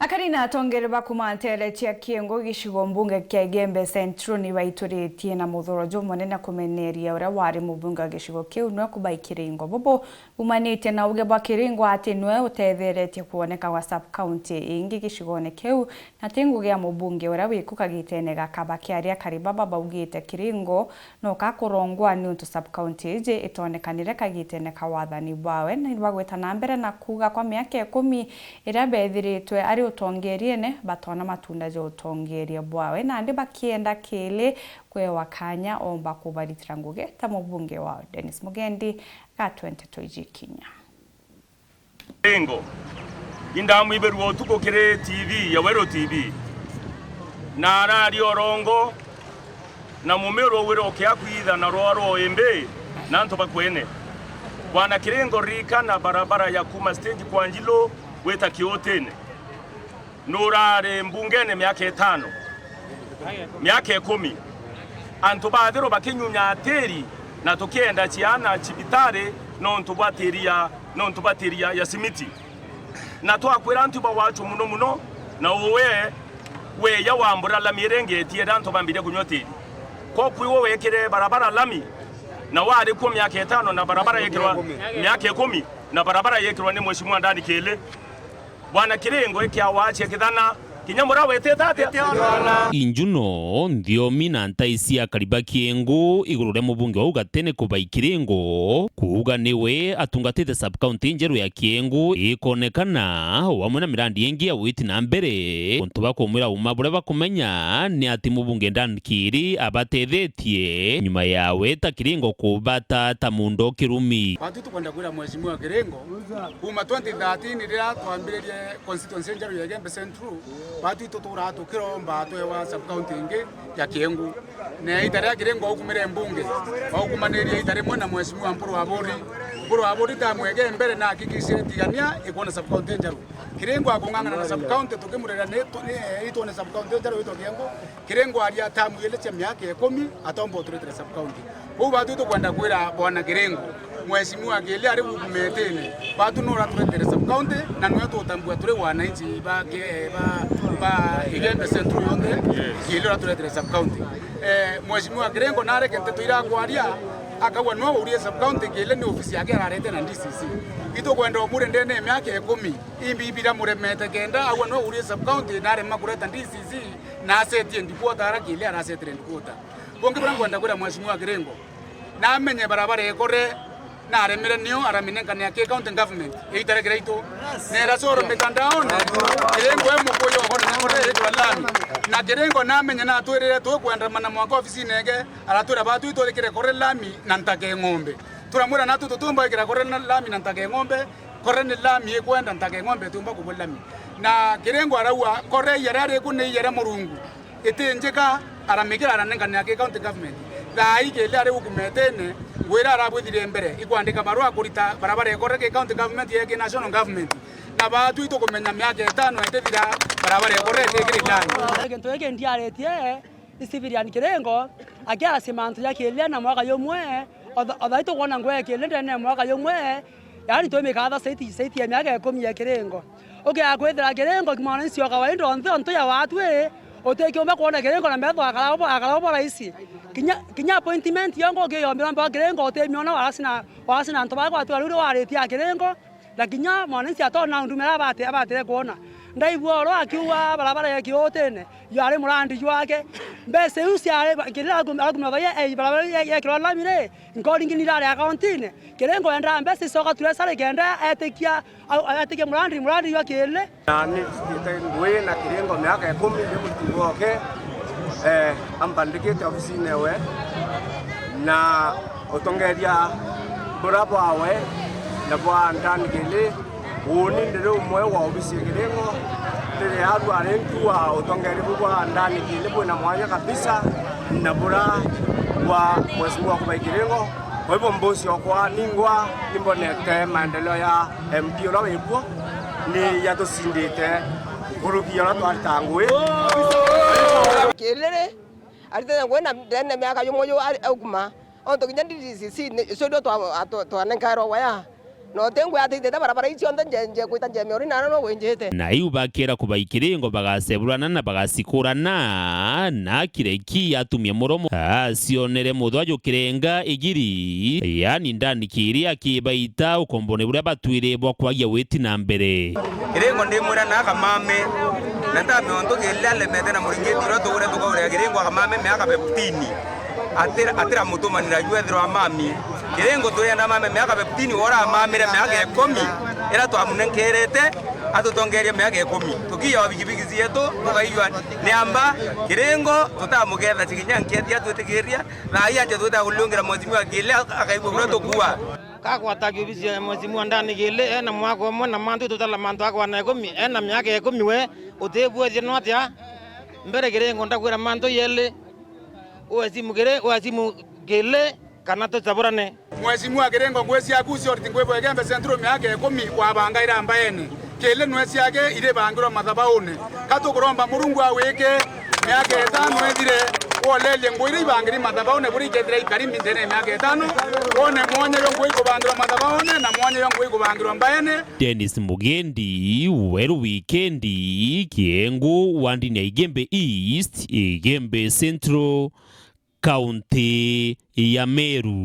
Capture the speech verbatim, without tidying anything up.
Akari na atongeri ba kuuma nteere cia Kiengu gicigo mbunge kia Igembe Central ni baituritie na muthuro jumunene kumeneria uria wari mubunge wa gicigo kiu nwe Kubai Kiringo. Bubu bumanitie na uge bwa Kiringo ati nwe utetheretie kwoneka gwa sub-county ingi gicigone kiu, na ti ngugi ya mubunge uria wiku kagitene gaka. Bakiaria akari baba baugite Kiringo noka kurongwa niuntu sub-county iji itonekanire kagitene ka wathani bwawe, na nibagwita na mbere na kuuga kwa miaka ikumi iria beethiritwe ari utongeriene, batoona matunda ja utongeria bwawe, nandi bakienda kiri kwewa kanya omba kubaritira ngugi ta mubunge wao. Dennis Mugendi, gatwe nteto iji ikinya. Ingo. Indamwibirua utuku kiri T V ya Weru T V. Na arari orongo, na mumiru wira ukia kwitha na rwa rwa imbi na antu bakwene. Bwana Kiringo, ririkana barabara ya kuuma stage kwa Njilu gwita Kiutine. Nurari mbungene miaka itano, miaka ikumi. Antu bathirwa bakinyunya atiri na tukienda ciana cibitari nontu bwa tiri ya, nontu bwa tiri ya, ya simiti. Na twakwira antu bagwachwa muno muno, na uwe weya wambura lami iria ingi itienda antu bambiria kunywa tiri. Koku iwe wekire barabara lami, na wari kuo miaka itano na barabara yekirwa miaka ikumi, na barabara yekirwa ni Mheshimiwa Ndani Kili. Bwana Kiringo, ikia waachia kithana, kinya muria wetete atia? Injuno, nthiomi na ntai cia akari ba Kiengu iguru ria mubunge wa ugatene Kubai Kiringo, kuuga niwe atungatite sub-county njeru ya Kiengu ikonekana, o amwe na mirandi ingi ya witi na mbere. Untu bakumwira uma buria bakumenya ni ati mubunge Dan Kiri abatethetie nyuma yawe ta Kiringo kubata ta muntu o kirumi. Batu tukwenda kwira Mheshimiwa Kiringo, kuuma twenty thirteen riria twambiririe constituency njeru ya Igembe Central, batu ituturaga tukiromba twewa sub-county ingi ya Kiengu. Na ita riria Kiringo aukumire mbunge, aukumanirie ita rimwe na Mheshimiwa Mpuru Aburi. Mpuru Aburi tamu ege mbere na akikishire Tigania ikwona sub-county njeru. Kiringo akung'ang'ana na sub-county, tukimurira ni tu-, ni, eh, itwone sub-county njeru itwa Kiengu. Kiringo aria tamu ili cia miaka ikumi, atomba uturetera sub-county. Uu batu tukwenda kwira Bwana Kiringo, Mheshimiwa Kili ari guku metene, batu nuraturetere sub-county, na nwe tutambua turi wananchi ba ke-, ba, ba Igembe Central yonthe, Kili uraturetere sub-county. Eh, Mheshimiwa Kiringo nareke nteto iria akwaria, akauga nwe urie sub-county Kili ni ofisi yake ararete na D C C. Itukwenda umure ndene ya miaka ikumi, imbi biria muremete kenda, aua nwe urie sub-county narema kureta D C C, na asetie ndikuota ara Kili arasetire ndikuota. Bungi buria nkwenda kwira Mheshimiwa Kiringo, namenye barabara ikore, naremire nio araminenkania ki county government, iitarekera itu. Nera coro mitandaone, Kiringo e mukuyu okore na kore itwa lami. Na Kiringo namenye natwirire tukwendamana mwaka ofisine ege, aratwira batu itwirikire kore lami na ntake ng'ombe. Turamwira natu tutumba ikira kore na lami na ntake ng'ombe, kore ni lami ikwenda ntake ng'ombe tumba kubwe lami. Na Kiringo araua kore iya riria riku ni iya ria Murungu. Iti njika, aramikira aranenkanira ki county government. Thaa ii Kili ari guku metene, ngwira arabwithirie mbere, ikwandika barua kurita barabara ikore ki county government ya ki national government. Na batu itukumenya miaka itano itithira barabara ikore itikiri lami. Gintu giki ndiaritie, ni civilian Kiringo, akiarasima antu ja Kili na mwaka jumwe, otha, otha itukwona ngugi ya Kili ndene ya mwaka jumwe, Yaani, twimikatha saiti, saiti ya miaka ikumi ya Kiringo. Ukiaga kwithira Kiringo, mwananchi wa kawaida onthe, ontu ya watu ii, utikiumba kwona Kiringo na metho akara ubo, akara ubo raisi. Kinya, kinya appointment yongo ukiyombira mba Kiringo, utimiona warasi na, warasi na antu baria gwatu riu waritie a Kiringo, na kinya mwananchi atona undu mera abate, abatire kwona. Ndaigua oro akiuga barabara ya Kiutine, yari murandi jwake. Mbeca iu ciari, kirira agu-, agumira baya, eh, barabara ya, ya kirwa lami ri, nkoringi nirari akaunti-ini. Kiringo endaa mbeca icoka treasury kenda etikia, au, etikia murandi, murandi jwa Kili. Na ni njikite ngui na Kiringo miaka ikumi ndi mutugo oke, eh, ambandikite ofisine ewe, na utongeria bura bwawe na bwa ndani Kili. Uuni ndiri umwe wa obisi ya Kiringo, ndiri arua ari ntu wa utongeri bu bwa ndani Kili bwina mwanya kabisa na bura bwa Mheshimiwa Kubai Kiringo. Kwa hivyo mbosi okwa ningwa nimbonete maendeleo ya M P uria wikuo ni yatucindite nkuruki ya uria twarita ngui. Kiriri aritete ngui na ndene miaka yumwe yu ari auguma. Onto kinya D C C ni, icio ndio twa-, twa-, twanenkairwa waya. Na uti ngwi atithite barabara icio cionthe njenje kwita njemea uri nana no winjite. Na iu bakira kubai kiringo bagaceburana na bagasikurana, na kireki atumia muromo acionere muthwa jukirenga igiri, yani ndani kiri akibaita ukombone buria batwire bwa kwagia witi na mbere. Kiringo ndimwira na akamame, na ndamea untu kiri alemete na muringiti uria tugure tukaurira kiringo akamame miaka fifteen. Atira, atira mutumanira ju ethirwa amami. Kiringo turienda amame miaka fifteen, wora amamire miaka ikumi, ira twamunenkerete, atutongerie miaka ikumi. Tukiya bigibigi cietu, tukaiywa ni amba, kiringo, tutamugetha cikinya nkethia twitikiria, thaa ii aja twita kuliungira mheshimiwa Kile, akaigua buria tukua. Kagwata kiubisi ya mheshimiwa ndani Kile, ena mwaka umwe na mantu tutala mantu akwana ikumi, ena miaka ikumi we, utibwethie no atia? Mbere kiringo ndakwira mantu yeli, uesimu kiri, uesimu Kile, kana tucaburane. Mheshimiwa Kiringo, ngwi ciaku cio ringwibwa Igembe Central miaka ikumi wabangaira mbaene. Kili nwe ciake iribangirwa mathabaune. Ka tukuromba Murungu awike miaka itano ithire, wolerie ngui iria ibangiri mathabaune buria ikethira ikari nthene ya miaka itano, wone mwanya jwa ngui kubangirwa mathabaune na mwanya jwa ngui kubangirwa mbaene. Dennis Mugendi, Weru Wikendi, Kiengu, wandini ya Igembe East, Igembe Central, kaunti ya Meru.